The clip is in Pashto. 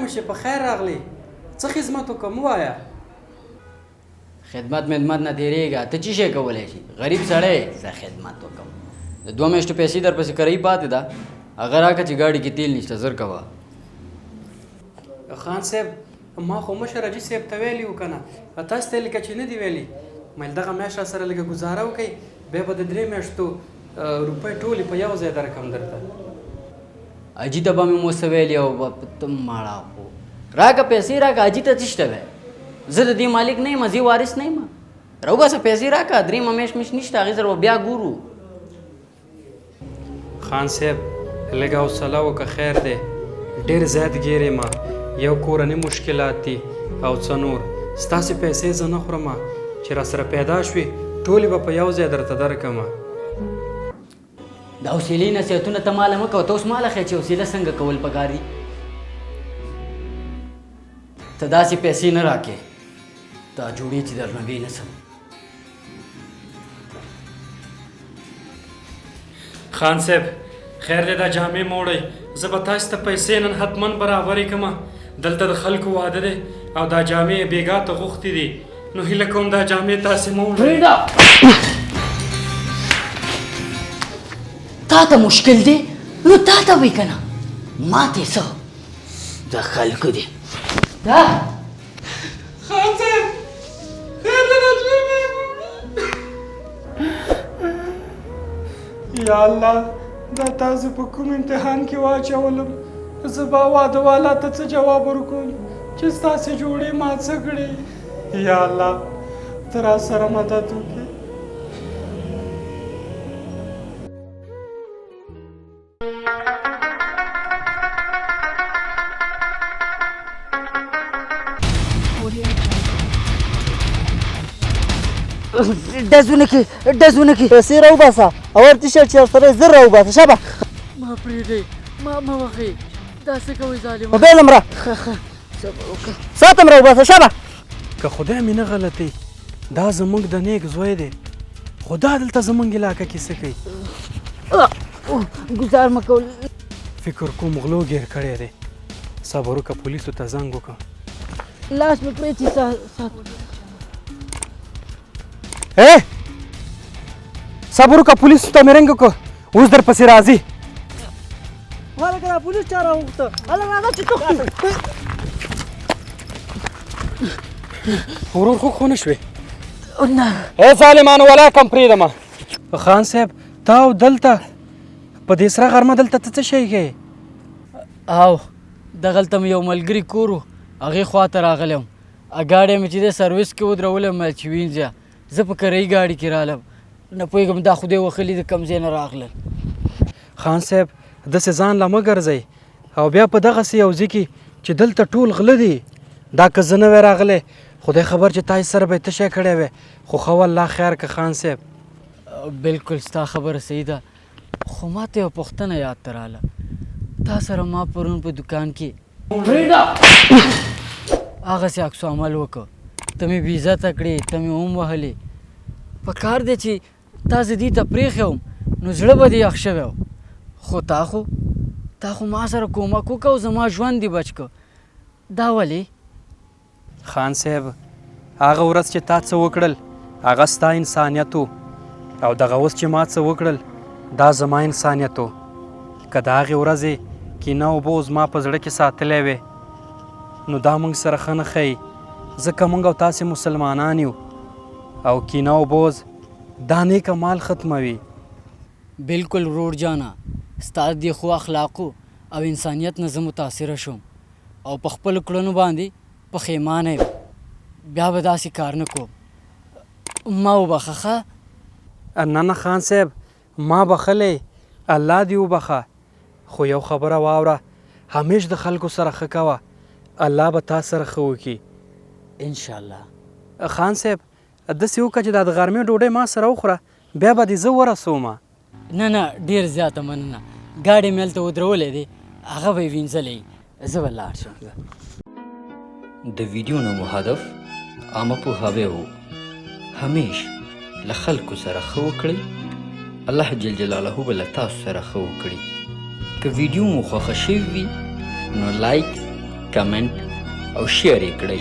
مو شې، په خیر راغلې. څه خدمت وکړم ووایه؟ خدمت مدمت نه تېرېږه، ته څه شی کولی شي؟ غریب سړی، زه خدمت وکړم. د 2 میاشتو پیسې در پسې کرایي پاتې ده، هغه راکړه چې ګاډي کې تیل نشته، زر کوه. خان صاحب، ما خو مشر حاجي صاحب ته ویلي وو که نه، تاسو ته یې لکه چې نه دي ویلي. مېل دغه میاشت راسره لږه ګزاره وکړئ، بیا به د 3 میاشتو روپۍ ټولې په یو ځای درکړم درته. حاجي ته به مې مو څه ویلي او ته مړه خو راکړه پیسې راکړه. حاجي ته څه شته وی؟ زه د دې مالک نه یم، زه وارث نه یم. راوباسه پیسې راکړه، درېیمه میاشت میشت نشته، هغې سره به بیا ګورو. خان صاحب لږه حوصله وکړه، خیر دی. ډېر زیات ګیر یم، یو کورني مشکلات دي او څه نور. ستاسې پیسې زه نه خورم، چې راسره پیدا شوې ټولې به په یو ځای درته درکړم. د حوصلې نصیحتونه ته ماله مه کوه، ته اوس ماله ښیې چې حوصله څنګه کول پکار دي. ته داسې پیسې نه راکې، دا جوړې چې درنه وې نه سم. خان صاحب خیر دی، دا جامې مه وړئ، زه به تاسې ته پیسې نن حتما برابرې کړم. دلته د خلکو واده دی او دا جامې یې بېګا ته غوښتې دي، نو هیله کوم دا جامې تاسې مه وړئ. پرېږده، تا ته مشکل دی نو تا ته وایي که نه، ما ته یې څه د خلکو دی. دا خان صاحب خیر دی، دا جامې مه وړئ. یا الله، دا تاسو په کوم امتحان کې واچولم؟ زه به واده والا ته څه جواب ورکوم چې ستاسې جوړې ما څه کړې؟ یا الله، ته راسره مدد وکړې. ډزونه کې، ډزونه کې. پیسې راوباسه او ورته شه چې سره زر راوباسه. شابه. ما پرېږدئ، ما مه وهئ، دا څه کوئ ظالمان؟ موبایل هم را. ښه ښه، صبر وکړه. ساعت هم راوباسه. شابه. که خدای مې نه غلطي، دا زموږ د نیک زوی دی، خو دا دلته زموږ علاقه کې څه کوي؟ ګوزار مه کوه. فکر کوم غلو ګیر کړی دی. صبر وکړه، پولیسو ته زنګ وکړه. لاس مې پرې چې سات. ای صبر وکړه، پولیسو ته مې رنګ وکړه، اوس در پسې راځي. هلکه دا پولیس چا راوغوښته؟ هله راځه چې تښتو. ورور خو خو نه شوې؟ نه. ای ظالمانو، ولا کم پرېږدم. خان صاحب، تا او دلته په دې سره غرمه دلته ته څه شی کوې؟ او دغلته مې یو ملګري کور و، هغې خوا ته راغلی وم. ګاډی مې چې دی سرویس کې ودرولی وم، چې وینځه. زه په کرایي ګاډي کې رالم، نه پوهېږم دا خدای وښلي د کوم ځای نه راغلل. خان صاحب، داسې ځان له مه ګرځئ، او بیا په دغسې یو ځای کې چې دلته ټول غله دي. دا که زه نه وای راغلی، خدای خبر چې تاسې سره به یې څه شی کړی وی. خو ښه والله خیر که خان صاحب. بالکل ستا خبره صحیح ده، خو ما ته یوه پوښتنه یاد ته راله. تا سره ما پرون په دکان کې پرېږده هغسې عکس عمل وکړ، ته مې بې عزته کړې، ته مې هم وهلې. په کار دی چې تا زه دې ته پرېښی وم نو زړه به دې یخ شوی و، خو تا خو ما سره کومک وکړ او زما ژوند دې بچ کړ. دا ولې؟ خان صاحب، هغه ورځ چې تا څه وکړل هغه ستا انسانیت و، او دغه اوس چې ما څه وکړل دا زما انسانیت و. که د هغې ورځې کینه او بغض ما په زړه کې ساتلی وی، نو دا موږ سره ښه نه ښیي، ځکه موږ او تاسې مسلمانان یو، او کینه او بغض دا نیک اعمال ختموي. بالکل ورور جانه، ستا د دې ښو اخلاقو او انسانیت نه زه متاثره شوم او په خپلو کړنو باندې پښیمانه یم. بیا به داسې کار نه کوم. ما وبخښه. ښه؟ نه نه خان صاحب، ما بخښلی، الله دې وبخښه. خو یو خبره واوره، همیش د خلکو سره ښه کوه، الله به تا سره ښه وکړي. انشاءالله. خان صاحب، داسې وکړه چې دا د غرمې ډوډۍ ما سره وخوره، بیا به دې زه ورسوم. نه نه، ډېر زیاته مننه. ګاډی مې هلته ودرولی دی، هغه به یې وینځلی، زه به لاړ شم. د ویډیو نه مو هدف عامه پوهاوی و. همیش له خلکو سره ښه وکړئ، الله جل جلاله به له تاسو سره ښه وکړي. که ویډیو مو خوښه شوې وي نو لایک، کمنټ او شیر یې کړئ.